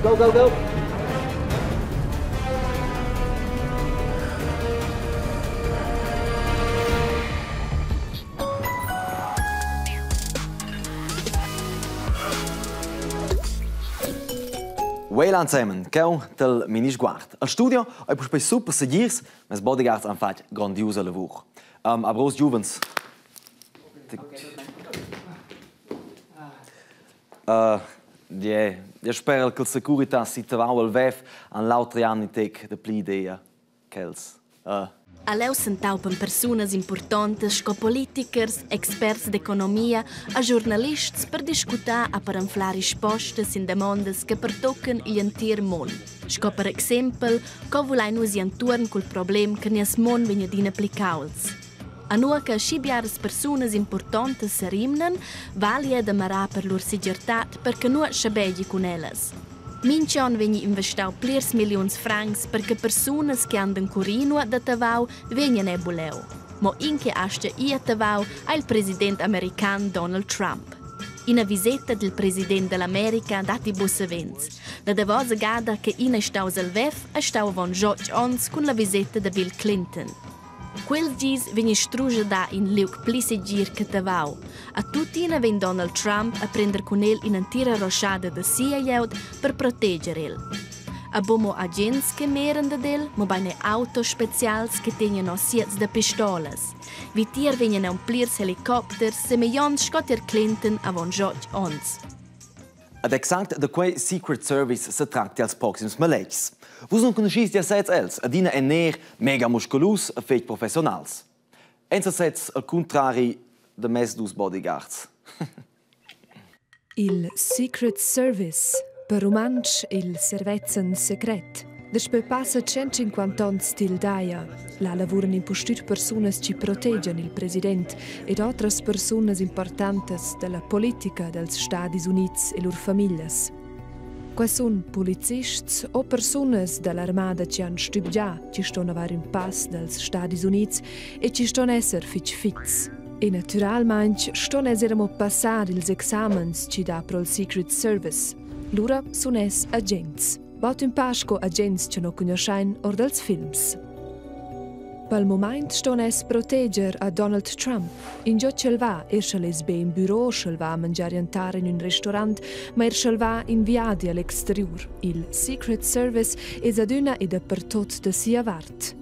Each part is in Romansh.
Go, go, go! Wayland Simon, cheu del Minisguard. Al studio ei puspei super segirs, mes bodyguards han fatg grandiosa lavur. Aber os giuvens. Yeah, io spero che il Securitas si Tavau al VEF han l'auter anno in tec de pli idea ch'els. A leu s'entaupan persunas impurtontas sco politichers, experts d'economia e giurnalists per discutar e per anflar rispostas sin damondas che pertuccan igl entir mund. Sco per exempel, co vulein nus ir entuorn cul problem che nies mund vegn adina pli caulds. A nua che aschi biaras persunas impurtontas serimnan, vali ei da marar per lur segirtad per che nuot schabegi cun ellas. Mintga onn vegni investau plirs milliuns francs per che persunas che han d'encurir nuot da Tavau vegnan era bu leu. Mo in che astga ir a Tavau ha il president american Donald Trump. Ina viseta dil president dall'America datti buc savens. La davosa gada che in ei staus el WEF ei stau avon otg onns cun la viseta da Bill Clinton. Quels gis vegn strusch a dar in liug pli segir che Tavau. A tuttina vegn Donald Trump a prender cun el in'entira roschada da sia glieud per proteger el. A buc mo agents che meran dad el, mobein er autos specials che tegnan oz siets da pistolas. Vitier vegnan aunc plirs helicopters semeglionts sco tier Clinton avon otg onns. Ed exact da quei Secret Service se tracti als proxims maletgs. Vus non conoschis ja sez els, adina en ner, mega musculus e fetg professionals. Enza sez al contrari de mes dus bodyguards. Il Secret Service, per rumantsch il servezzan secret. Daspö passa 150 ons til daja. Là lavuran impustüt persunas chi protegian il president ed otras persunas importantas da la politica dals Stadis Units e lur famiglias. Qua sun polizists o persunas da l'armada chi han stübgià chi ston avair ün pass dals Stadis Units e chi ston esser fich fits. E natüralmaing ston els eir amo passar ils examens chi dà pro'l Secret Service. Lura sun els agents. Bod ün pa sco agents cha no cugnuoschain our dals films. Pel mumaint ston els proteger a Donald Trump. Ingio ch'el va, eir sch'el es be in büro, sch'el va a mangiar jantar in ün restorant, ma eir sch'el va in viadi a l'exteriur. Il Secret Service es adüna e dapertuot da sia vart.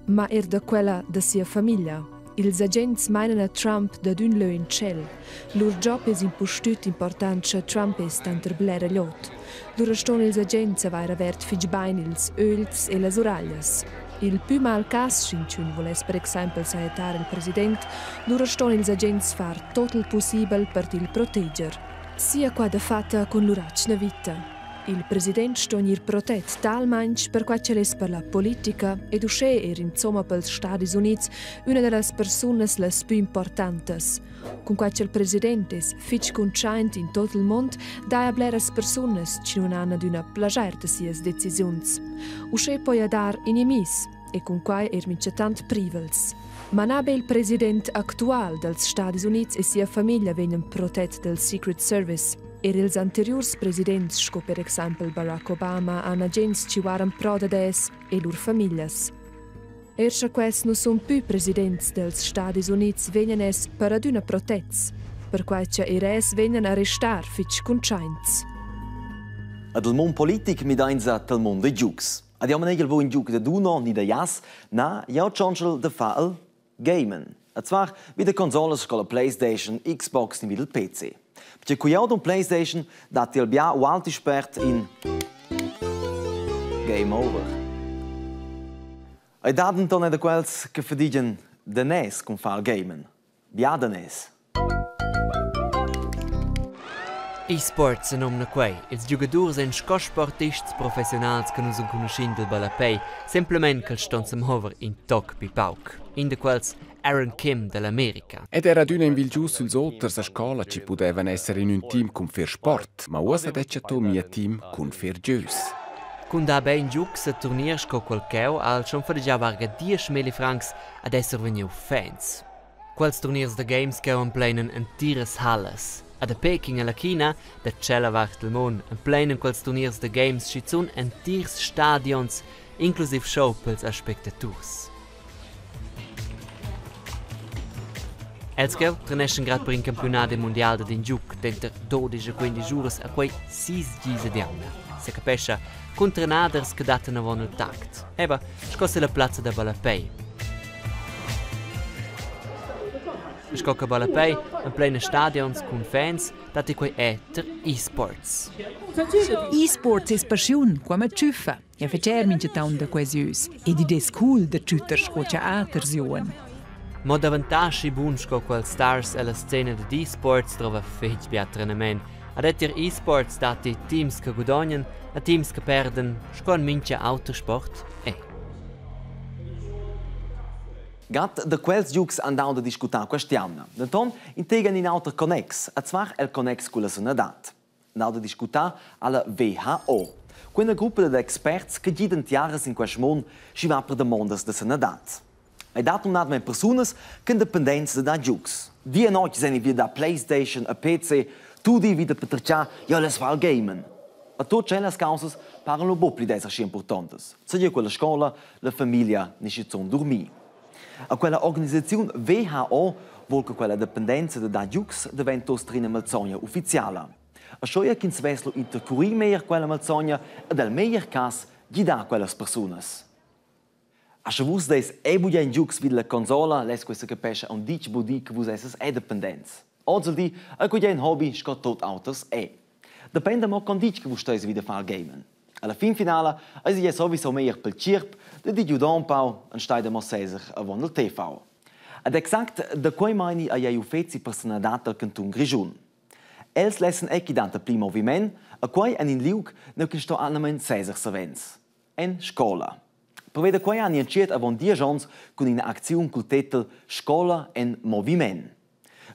Ma eir da quella da sia famiglia. Ils agents mainan a Trump dad ün lö in tschel. Lur job es impustüt important scha Trump es tanter blera glieud. Lura ston ils agents avair avert fich bain ils ögls e las uraglias. Il pü mal cas, sch'inchün vuless per exaimpel sajettar il president, lura ston ils agents far tot il pussibel per til proteger. Sia qua dafatta cun lur atgna vita. Il president sto gnir protet talmaing perquai ch'el es per la politica ed uschè eir insomma pels Stadis Units üna da las persunas las pü importantas. Cunquai cha'l president es fich cuntschaint in tuot il muond, daja bleras persunas chi nun han adüna plaschair da sias decisiuns. Uschè poja dar inimis e cunquai eir minchatant privels. Ma na be il president actual dals Stadis Units e sia famiglia vegnan protet dal Secret Service. Er ils anteriurs presidents sco per exempel Barack Obama han agents chi guardan pro dad els e lur famiglias. Er scha quels nu sun pü presidents dels Stadis Units vegnan els per adüna protets, perquai cha eir els vegnan a restar fich cuntschaints. Ed il mund politic midainsa tal mund da giugs. Ad jau manegel bu in giug da Duno ni da Jas, na, jau tschonschel da far el gamen. E zwar vi da consolas sco la PlayStation, Xbox ni vid il PC. Perché cu jau dun PlayStation dat il bia ualti spert in game over. Ei dat denton er da quels che fadigen daners cun far gamen. Bia daners. E-sport senomna quei. Ils giugadurs ein sco sportists professiunals che nus enconuschin dil ballapei, semplamein ch'els ston semover in toc pli pauc. In da quels Aaron Kim dall'America. Ed era adüna invilgiu süls oters a scola chi pudevan esser in ün team cun fer sport, ma uossa detcha to mia team cun fer gieus. Cun dar bein giugs e turnier sco quel cheu ha el schon fadigiau varga 10.000 francs ad esser vegniu fans. Quels turniers da games cheu empleinen entiras hallas. A da Peking alla China, da tschella vart del mund, empleinen quels turniers da games schizun entirs stadions, inclusiv show pels aspectaturs. Els cheu treneschan grad per in campiunadi mundial dad in giug denter 12 e 15 uras a quei sis gis ad jamna. Secapescha cun trenaders che dattan avon il tact. Eba, sco se la plazza da ballapei. Sco che ballapei en pleina stadions cun fans datti quei è ter e-sports. E-sports es paschiun, qua me tschüffa. Ja fetscher mintgatant da quels jus ed id es cool da tschütter sco cha aters joan. Mo daventar schi bun sco quels stars ella scena dad e-sports drova fetg bia trenament. Ad etter e-sports datti teams che gudognan e teams che perdan, sco en mintga auter sport è. Gat da quels giugs han dau da discutar quest'jamna. Denton integran in auter connex, e zwar el connex culla sanadad. Nau da discutar alla WHO. Quella gruppa d'experts che gidan tiaras in quest mund schi va per damondas da sanadad. Ei dat numnadamain persunas ch'en dependents da dar giugs. Di e notg sen via da PlayStation e PC, tu di vi da patertgar, ja les va al gamen. A tut tschellas causas paran lu buc pli d'esser schi importantas. Seigi quella scola, la famiglia ni schizun durmir. A quella organisaziun WHO vuol che quella dependenza da dar giugs daventa uss ina malsogna ufficiala. Aschia ch'ins vess lu intercurir meglier quella malsogna ed el meglier cass gidar quellas persunas. A sche vus deis è bugen giugs vid la consola, less questa capescha aunc ditg budir che vus esses è dependents. Oz il di ei quei in hobby sco tot auters è. Dependa mo con ditg che vus steis vid a far gamen. Alla fin finala eis ei sowieso meglier pel tgierp da dir giu empau enstagl da mo seser avon il TV. Ed exact da quei meini ei ei uffeci per sanadad dal cantun Grischun. Els lessen equi danta pli moviment, a quei en in liug neu che sto atgnamein seser savens. En scola. Preveda quei han entschiet avon diesch onns cun ina acziun cul tetel Scola en moviment.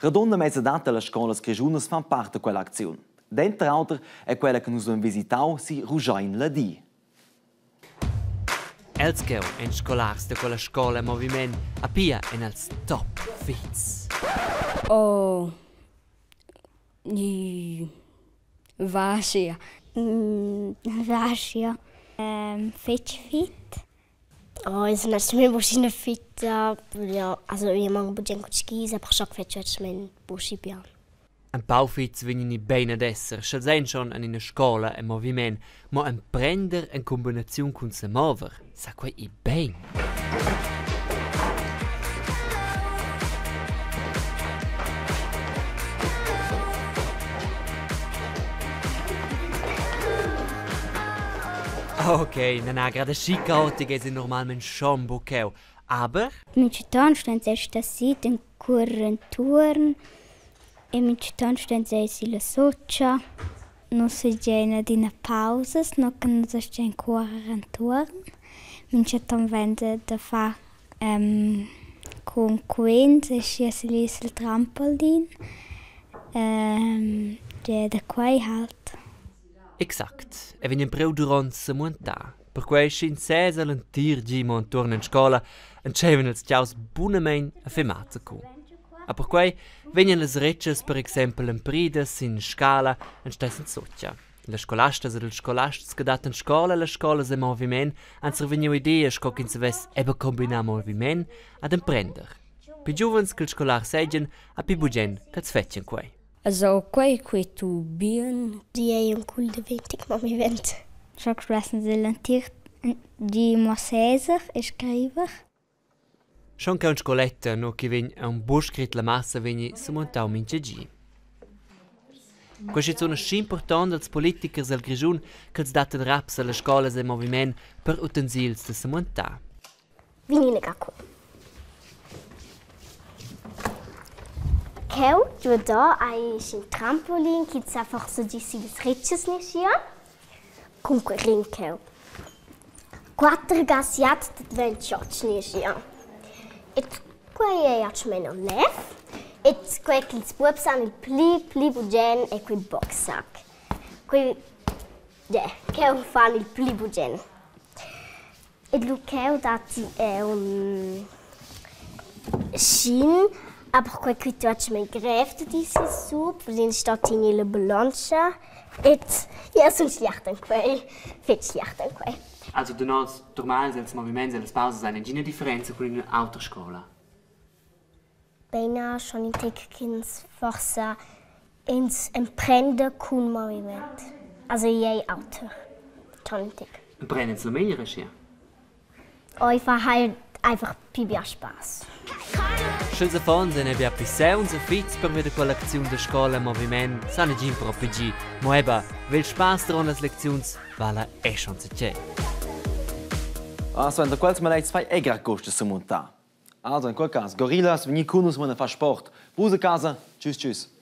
Radunda mesadad dallas scolas grischunas fan part da quella acziun. Denter auter è quella che nus vein visitau si Ruschein Ladì. Els cheu ein scolars da quella scola en moviment, a pia ein els top fits. Oh, va sia. Va sia. Fetg fit. Oh, ins na mir buc fitta. Ja, also io mang bugen cun skis, aber schon fetg fetg mein buschi bien. Empau fits vegnan bein ad esser, sch'els ein schon en ina scola en moviment, mo emprender en combinaziun cun semover, sa quei ir bein. Ok, na na, grad aschi caotic eisi normalmein schon buc cheu. Aber Mintgatant ston els star sit en cuorrer entuorn e mintgatant ston els ir la sotscha. Nus fagein adina pausas, no che nus astgein cuorrer entuorn. Mintgatant vein da far cun quens aschia siglir sil trampolin. Gie, da quei halt. Exact. E vegn empreu duront semuentar. Perquei sch'ins sesa l'entir gi mo entuorn en scola, entscheivan ils tgaus bunamein a femar zacu. A perquei vegnan las retschas per exempel empridas sin scala enstagl sin sutga. Las scolastas ed ils scolasts che dattan scola allas scolas en moviment han survegniu ideas co ch'ins savess era combinar moviment ad emprender. Pli giuvens ch'ils scolars seigien, a pli bugen ch'els fetschien quei. Also quei quei tu bien. Di ei un cul de 20 moviment. Schon stuessen se l'entir di mo seser e scriver. Schon che un scoletta, no che vegn aunc buc scret la massa, vegni surmontau mintga gi. Quei schizun aschi impurtont als politichers el Grischun ch'els dattan raps allas scolas el moviment per utensils da semuentar. Vignina cu. Cheu giuadò ei in trampolin chi sa forsa gi sils retschas nescia. Cun quei ring cheu. Quatter gas jat dat 28 nescia. E quei ei atschmeno lev. E quei ch'ils buobs han il pli pli bugen è quei boxsack. Quei, yeah, cheu fan il pli bugen. Ed lu cheu datti aunc sc'in. Aber quei quittuatsch mei grev da dir sissu, weil ins sto tener la bilantscha. Et ja, sun schlecht en quei, fetg schlecht en quei. Also du nos normals els moviments e las pausas ein nagina differenza cun ina autra scola. Beinahe schon in tec ch'ins forsa ins emprenda cun moviment. Also ei auter. Schon in tec. Emprenden la meglier aschia? Oh, ich fa halt einfach pi bia Spaß. Sch'ils affons ein bia pli sauns e fits pervia da quella acziun da scola moviment, san negin propi gi. Mo eba, vel spass duront las lecziuns vala è schon zatgei. Ah, suenter quels maletgs fai egra gust da semuntar. Also in quel cas, gorillas, vegni cun nus a far sport. Vus a casa, tschüss tschüss.